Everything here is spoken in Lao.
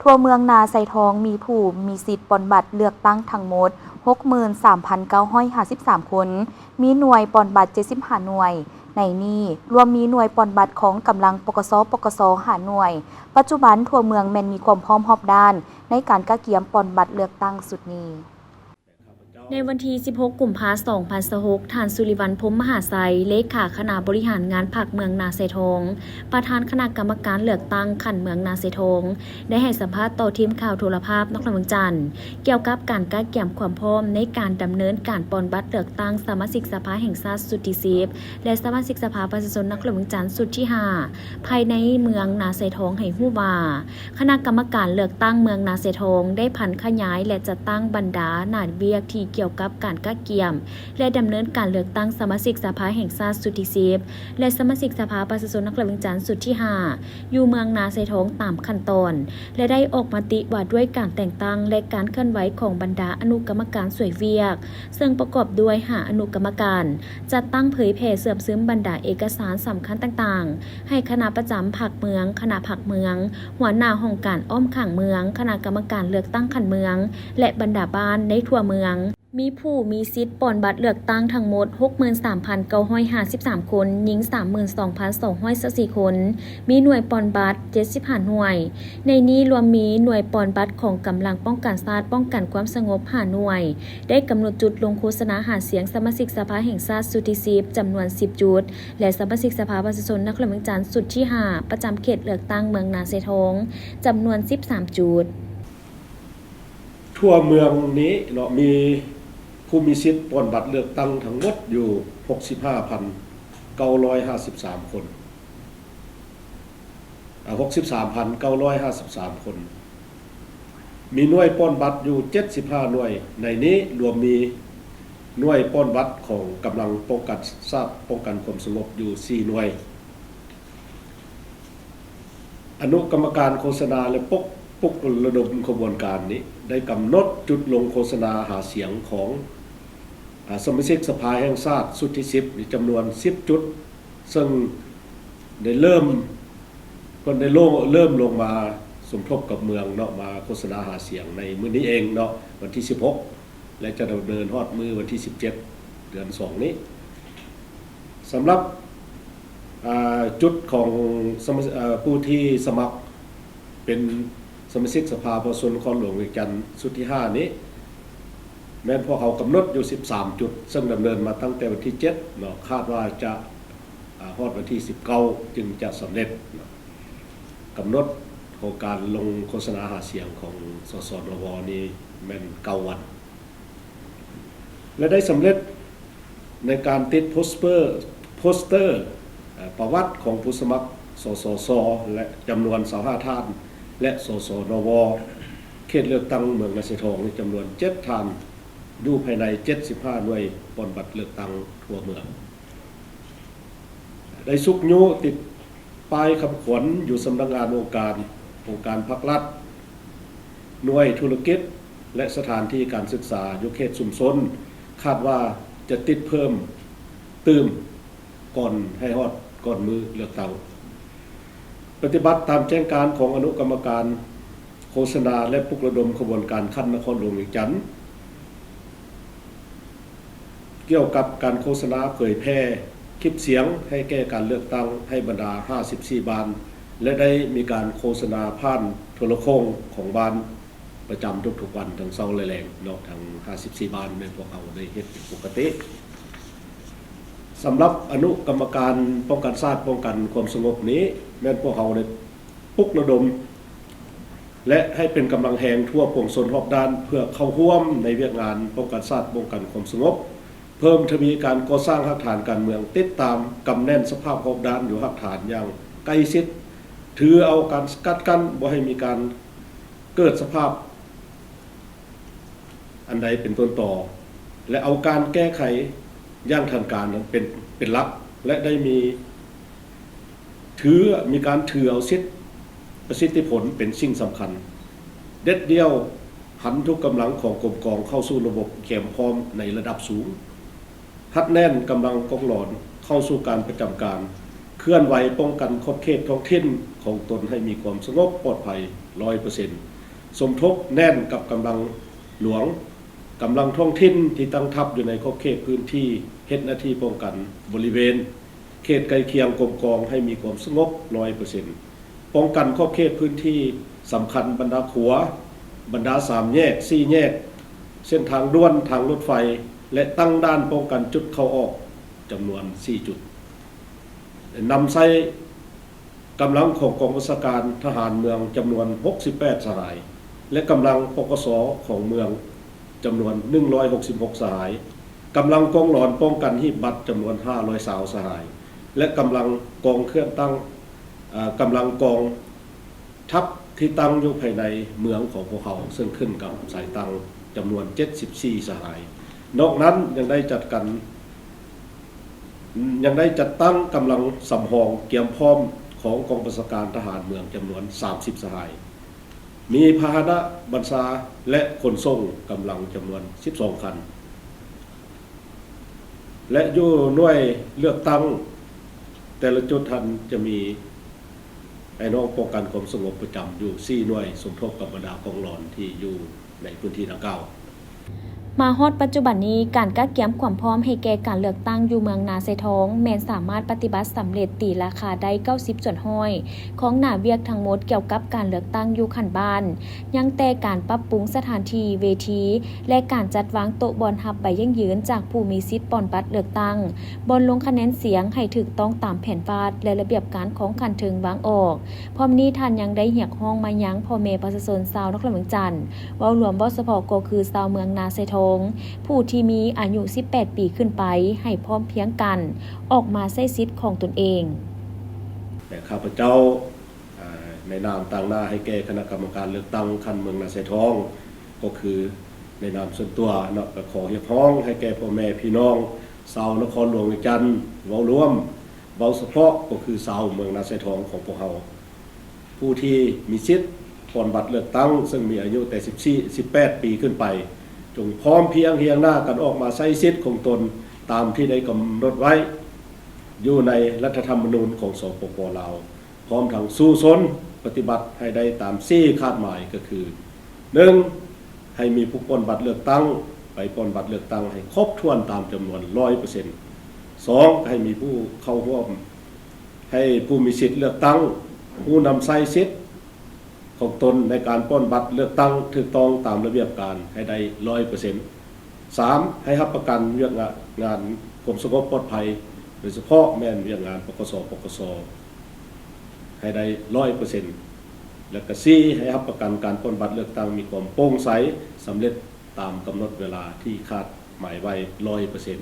ທົ່ວເມືອງນາຊາຍທອງມີຜູ້ມີສິດປ່ອນບັດເລືອກຕັ້ງທັງໝົດຫົກໝື່ນສາມພັນເກົ້າຮ້ອຍຫ້າສິບສາມຄົນ, ມີໜ່ວຍປ່ອນບັດເຈັດສິບຫ້າໜ່ວຍ, ໃນນີ້ລວມມີໜ່ວຍປ່ອນບັດຂອງກຳລັງ ປກສ ປກສ ຫ້າໜ່ວຍ. ປັດຈຸບັນທົ່ວເມືອງແມ່ນມີຄວາມພ້ອມຮອບດ້ານໃນການກະກຽມປ່ອນບັດເລືອກຕັ້ງຊຸດນີ້. ໃນວັນທີສິບຫົກ ກຸມພາ ສອງພັນຊາວຫົກ, ທ່ານ ສຸລິວັນ ພົມມະຫາໄຊ, ເລຂາຄະນະບໍລິຫານງານພັກເມືອງນາຊາຍທອງ, ປະທານຄະນະກຳມະການເລືອກຕັ້ງຂັ້ນເມືອງນາຊາຍທອງ, ໄດ້ໃຫ້ສຳພາດຕໍ່ທີມຂ່າວໂທລະພາບນະຄອນຫຼວງວຽງຈັນ ກ່ຽວກັບການກະກຽມຄວາມພ້ອມໃນການດຳເນີນການປ່ອນບັດເລືອກຕັ້ງສະມາຊິກສະພາແຫ່ງຊາດຊຸດທີສິບ ແລະ ສະມາຊິກສະພາປະຊາຊົນນະຄອນຫຼວງວຽງຈັນຊຸດທີຫ້າ ພາຍໃນເມືອງນາຊາຍທອງ ໃຫ້ຮູ້ວ່າ ຄະນະກຳມະການເລືອກຕັ້ງເມືອງນາຊາຍທອງໄດ້ຜັນຂະຫຍາຍ ແລະ ຈັດຕັ້ງບັນດາໜ້າວຽກທີ່ກ່ຽວກັບການກະກຽມ ແລະ ດຳເນີນການເລືອກຕັ້ງສະມາຊິກສະພາແຫ່ງຊາດຊຸດທີສິບ ແລະ ສະມາຊິກສະພາປະຊາຊົນນະຄອນຫຼວງວຽງຈັນຊຸດທີຫ້າ ຢູ່ເມືອງນາຊາຍທອງຕາມຂັ້ນຕອນ ແລະ ໄດ້ອອກມະຕິວ່າດ້ວຍການແຕ່ງຕັ້ງ ແລະ ການເຄື່ອນໄຫວຂອງບັນດາອະນຸກຳມະການຊ່ວຍວຽກ, ເຊິ່ງປະກອບດ້ວຍຫ້າອະນຸກຳມະການ, ຈັດຕັ້ງເຜີຍແຜ່ເຊື່ອມຊຶມບັນດາເອກະສານສຳຄັນຕ່າງໆ ໃຫ້ຄະນະປະຈຳພັກເມືອງ, ຄະນະພັກເມືອງ, ຫົວໜ້າຫ້ອງການອ້ອມຂ້າງເມືອງ, ຄະນະກຳມະການເລືອກຕັ້ງຂັ້ນເມືອງ ແລະ ບັນດາບ້ານໃນທົ່ວເມືອງ. ມີຜູ້ມີສິດປ່ອນບັດເລືອກຕັ້ງທັງໝົດຫົກໝື່ນສາມພັນເກົ້າຮ້ອຍຫ້າສິບສາມຄົນ, ຍິງສາມໝື່ນສອງພັນສອງຮ້ອຍຊາວສີ່ຄົນ, ມີໜ່ວຍປ່ອນບັດເຈັດສິບຫ້າໜ່ວຍ. ໃນນີ້ລວມມີໜ່ວຍປ່ອນບັດຂອງກຳລັງປ້ອງກັນຊາດ ປ້ອງກັນຄວາມສະຫງົບຫ້າໜ່ວຍ, ໄດ້ກຳນົດຈຸດລົງໂຄສະນາຫາສຽງສະມາຊິກສະພາແຫ່ງຊາດຊຸດທີສິບ ຈຳນວນສິບຈຸດ ແລະ ສະມາຊິກສະພາປະຊາຊົນນະຄອນຫຼວງວຽງຈັນຊຸດທີຫ້າ ປະຈຳເຂດເລືອກຕັ້ງເມືອງນາຊາຍທອງ ຈຳນວນສິບສາມຈຸດ. ທົ່ວເມືອງນີ້ເນາະ ມີຜູ້ມີສິດປ່ອນບັດເລືອກຕັ້ງທັງໝົດຢູ່ຫົກສິບຫ້າພັນເກົ້າຮ້ອຍຫ້າສິບສາມຄົນ, ອາ ຫົກສິບສາມພັນເກົ້າຮ້ອຍຫ້າສິບສາມຄົນ, ມີໜ່ວຍປ່ອນບັດຢູ່ເຈັດສິບຫ້າໜ່ວຍ. ໃນນີ້ລວມມີໜ່ວຍປ່ອນບັດຂອງກຳລັງປ້ອງກັນຊາດ ປ້ອງກັນຄວາມສະຫງົບຢູ່ສີ່ໜ່ວຍ. ອະນຸກຳມະການໂຄສະນາ ແລະ ປົກ ປຸກລະດົມຂະບວນການນີ້ ໄດ້ກຳນົດຈຸດລົງໂຄສະນາຫາສຽງຂອງ ອາ ສະມາຊິກສະພາແຫ່ງຊາດຊຸດທີສິບນີ້ ຈຳນວນສິບຈຸດ, ເຊິ່ງໄດ້ເລີ່ມ ເພິ່ນໄດ້ລົງ ເລີ່ມລົງມາສົມທົບກັບເມືອງເນາະ ມາໂຄສະນາຫາສຽງໃນມື້ນີ້ເອງເນາະ ວັນທີສິບຫົກ ແລະ ຈະດຳເນີນຮອດມື້ວັນທີສິບເຈັດ ເດືອນສອງນີ້. ສຳລັບ ອາ ຈຸດຂອງສະມາ ອາ ຜູ້ທີ່ສະໝັກເປັນສະມາຊິກສະພາປະຊາຊົນນະຄອນຫຼວງວຽງຈັນຊຸດທີຫ້ານີ້ ແມ່ນພວກເຮົາກຳນົດຢູ່ສິບສາມຈຸດ, ເຊິ່ງດຳເນີນມາຕັ້ງແຕ່ວັນທີເຈັດເນາະ, ຄາດວ່າຈະ ອາ ຮອດວັນທີສິບເກົ້າຈຶ່ງຈະສຳເລັດເນາະ. ກຳນົດຂອງການລົງໂຄສະນາຫາສຽງຂອງ ສສນວ ນີ້ແມ່ນເກົ້າວັນ ແລະ ໄດ້ສຳເລັດໃນການຕິດໂປສເປີ ໂປສເຕີ ເອີ ປະຫວັດຂອງຜູ້ສະໝັກ ສສຊ ແລະ ຈຳນວນຊາວຫ້າທ່ານ ແລະ ສສນວ ເຂດເລືອກຕັ້ງເມືອງນາຊາຍທອງນີ້ ຈຳນວນເຈັດທ່ານ ຢູ່ພາຍໃນເຈັດສິບຫ້າໜ່ວຍປ່ອນບັດເລືອກຕັ້ງທົ່ວເມືອງ. ໄດ້ຊຸກຍູ້ຕິດປ້າຍຄຳຂວັນຢູ່ສຳນັກງານອົງການ, ອົງການພັກລັດ, ໜ່ວຍທຸລະກິດ ແລະ ສະຖານທີ່ການສຶກສາຢູ່ເຂດຊຸມຊົນ, ຄາດວ່າຈະຕິດເພີ່ມຕື່ມກ່ອນໃຫ້ຮອດກ່ອນມື້ເລືອກຕັ້ງ. ປະຕິບັດຕາມແຈ້ງການຂອງອະນຸກຳມະການ ໂຄສະນາ ແລະ ປຸກລະດົມຂະບວນການຂັ້ນນະຄອນຫຼວງວຽງຈັນ ກ່ຽວກັບການໂຄສະນາເຜີຍແຜ່ຄລິບສຽງໃຫ້ແກ່ການເລືອກຕັ້ງໃຫ້ບັນດາຫ້າສິບສີ່ບ້ານ ແລະ ໄດ້ມີການໂຄສະນາຜ່ານໂທລະໂຄ່ງຂອງບ້ານປະຈຳທຸກໆວັນ ທັງເຊົ້າ ແລະ ແລງເນາະ, ທັງຫ້າສິບສີ່ບ້ານ ແມ່ນພວກເຮົາໄດ້ເຮັດເປັນປົກກະຕິ. ສຳລັບອະນຸກຳມະການປ້ອງກັນຊາດ ປ້ອງກັນຄວາມສະຫງົບນີ້ ແມ່ນພວກເຮົາໄດ້ ປຸກລະດົມ ແລະ ໃຫ້ເປັນກຳລັງແຮງທົ່ວປວງຊົນຮອບດ້ານ ເພື່ອເຂົ້າຮ່ວມໃນວຽກງານປ້ອງກັນຊາດ ປ້ອງກັນຄວາມສະຫງົບ, ເພີ່ມທະວີການກໍ່ສ້າງຮາກຖານການເມືອງ, ຕິດຕາມກຳແໜ້ນສະພາບຮອບດ້ານຢູ່ຮາກຖານຢ່າງໃກ້ຊິດ, ຖືເອົາການສະກັດກັ້ນບໍ່ໃຫ້ມີການເກີດສະພາບ ອັນໃດເປັນຕົ້ນຕໍ ແລະ ເອົາການແກ້ໄຂຢ່າງທັນການນັ້ນເປັນ ເປັນຫຼັກ ແລະ ໄດ້ມີຖື ມີການຖືເອົາສິດ ປະສິດທິຜົນເປັນສິ່ງສຳຄັນ, ເດັດດ່ຽວຫັນທຸກກຳລັງຂອງກົມກອງເຂົ້າສູ່ລະບົບກຽມພ້ອມໃນລະດັບສູງ. ຮັດແໜ້ນກຳລັງກອງຫຼອນເຂົ້າສູ່ການປະຈຳການ, ເຄື່ອນໄຫວປ້ອງກັນຂອບເຂດທ້ອງຖິ່ນຂອງຕົນໃຫ້ມີຄວາມສະຫງົບປອດໄພ, ຮ້ອຍເປີເຊັນ ສົມທົບແໜ້ນກັບກຳລັງຫຼວງ, ກຳລັງທ້ອງຖິ່ນທີ່ຕັ້ງທັບຢູ່ໃນຂອບເຂດພື້ນທີ່ເຮັດໜ້າທີ່ປ້ອງກັນບໍລິເວນ ເຂດໃກ້ຄຽງກົມກອງໃຫ້ມີຄວາມສະຫງົບຮ້ອຍເປີເຊັນ, ປ້ອງກັນຂອບເຂດພື້ນທີ່ສຳຄັນ ບັນດາຂົວ, ບັນດາສາມແຍກ, ສີ່ແຍກ, ເສັ້ນທາງດ່ວນ, ທາງລົດໄຟ ແລະ ຕັ້ງດ່ານປ້ອງກັນຈຸດເຂົ້າອອກຈຳນວນສີ່ຈຸດ, ນຳໃຊ້ ກຳລັງຂອງກອງບັນຊາການທະຫານເມືອງຈຳນວນຫົກສິບແປດສະຫາຍ ແລະ ກຳລັງ ປກສ ຂອງເມືອງຈຳນວນໜຶ່ງຮ້ອຍຫົກສິບຫົກສະຫາຍ, ກຳລັງກອງຫຼອນປ້ອງກັນຮີບບັດຈຳນວນຫ້າຮ້ອຍຊາວສະຫາຍ ແລະ ກຳລັງກອງເຄື່ອນຕັ້ງ, ເອີ່ ກຳລັງກອງທັບທີ່ຕັ້ງຢູ່ພາຍໃນເມືອງຂອງພວກເຮົາ ເຊິ່ງຂຶ້ນກັບສາຍຕັ້ງຈຳນວນເຈັດສິບສີ່ສະຫາຍ. ນອກນັ້ນຍັງໄດ້ຈັດການ ຍັງໄດ້ຈັດຕັ້ງກຳລັງສຳຮອງກຽມພ້ອມຂອງກອງບັນຊາການທະຫານເມືອງຈຳນວນສາມສິບສະຫາຍ, ມີພາຫະນະບັນຊາ ແລະ ຂົນສົ່ງກຳລັງຈຳນວນສິບສອງຄັນ ແລະ ຢູ່ໜ່ວຍເລືອກຕັ້ງແຕ່ລະຈຸດຫັ້ນຈະມີອ້າຍນ້ອງປ້ອງກັນຄວາມສະຫງົບປະຈຳຢູ່ສີ່ໜ່ວຍ ສົມທົບກັບບັນດາກອງຫຼອນທີ່ຢູ່ ໃນພື້ນທີ່ດັ່ງກ່າວ. ມາຮອດປັດຈຸບັນນີ້, ການກະກຽມຄວາມພ້ອມໃຫ້ແກ່ການເລືອກຕັ້ງຢູ່ເມືອງນາຊາຍທອງ ແມ່ນສາມາດປະຕິບັດສຳເລັດຕີລາຄາໄດ້ເກົ້າສິບສ່ວນຮ້ອຍຂອງໜ້າວຽກທັງໝົດກ່ຽວກັບການເລືອກຕັ້ງຢູ່ຂັ້ນບ້ານ. ຍັງແຕ່ການປັບປຸງສະຖານທີ່, ເວທີ ແລະ ການຈັດວາງໂຕະບ່ອນຮັບໃບຢັ້ງຢືນຈາກຜູ້ມີສິດປ່ອນບັດເລືອກຕັ້ງ, ບ່ອນລົງຄະແນນສຽງໃຫ້ຖືກຕ້ອງຕາມແຜນວາດ ແລະ ລະບຽບການຂອງຂັ້ນເທິງວາງອອກ. ພ້ອມນີ້ທ່ານຍັງໄດ້ຮຽກຮ້ອງມາຍັງພໍ່ແມ່ປະຊາຊົນຊາວນະຄອນຫຼວງວຽງຈັນ ເວົ້າລວມ ເວົ້າສະເພາະກໍຄືຊາວເມືອງນາຊາຍທອງ ຜູ້ທີ່ມີອາຍຸສິບແປດປີຂຶ້ນໄປ ໃຫ້ພ້ອມພຽງກັນອອກມາໃຊ້ສິດຂອງຕົນເອງ. ແລະ ຂ້າພະເຈົ້າ ເອີ່ ໃນນາມຕາງໜ້າໃຫ້ແກ່ຄະນະກຳມະການເລືອກຕັ້ງຂັ້ນເມືອງນາຊາຍທອງ ກໍຄືໃນນາມສ່ວນຕົວເນາະ ກໍຂໍຮຽກຮ້ອງໃຫ້ແກ່ພໍ່ແມ່ພີ່ນ້ອງຊາວນະຄອນຫຼວງວຽງຈັນ ເວົ້າລວມ ເວົ້າສະເພາະກໍຄືຊາວເມືອງນາຊາຍທອງຂອງພວກເຮົາ ຜູ້ທີ່ມີສິດປ່ອນບັດເລືອກຕັ້ງ ເຊິ່ງມີອາຍຸແຕ່ສິບສີ່ ສິບແປດປີຂຶ້ນໄປ ຈົ່ງພ້ອມພຽງຮຽງໜ້າກັນອອກມາໃຊ້ສິດຂອງຕົນຕາມທີ່ໄດ້ກຳນົດໄວ້ຢູ່ໃນລັດຖະທຳມະນູນຂອງ ສປປ ລາວ ພ້ອມທັງສູ້ຊົນປະຕິບັດໃຫ້ໄດ້ຕາມສີ່ຄາດໝາຍ ກໍຄື ໜຶ່ງ ໃຫ້ມີຜູ້ປ່ອນບັດເລືອກຕັ້ງໄປປ່ອນບັດເລືອກຕັ້ງໃຫ້ຄົບຖ້ວນຕາມຈຳນວນຮ້ອຍເປີເຊັນ. ສອງ ໃຫ້ມີຜູ້ເຂົ້າຮ່ວມ ໃຫ້ຜູ້ມີສິດເລືອກຕັ້ງ ຮູ້ນຳໃຊ້ສິດຂອງຕົນໃນການປ່ອນບັດເລືອກຕັ້ງຖືກຕ້ອງຕາມລະບຽບການໃຫ້ໄດ້ຮ້ອຍເປີເຊັນ. ສາມ ໃຫ້ຮັບປະກັນວຽກງານຄວາມສະຫງົບປອດໄພ ໂດຍສະເພາະແມ່ນວຽກງານ ປກສ ປກສ ໃຫ້ໄດ້ຮ້ອຍເປີເຊັນ ແລະ ກະ ສີ່ ໃຫ້ຮັບປະກັນການປ່ອນບັດເລືອກຕັ້ງມີຄວາມໂປ່ງໃສ ສຳເລັດຕາມກຳນົດເວລາທີ່ຄາດໝາຍໄວ້ຮ້ອຍເປີເຊັນ.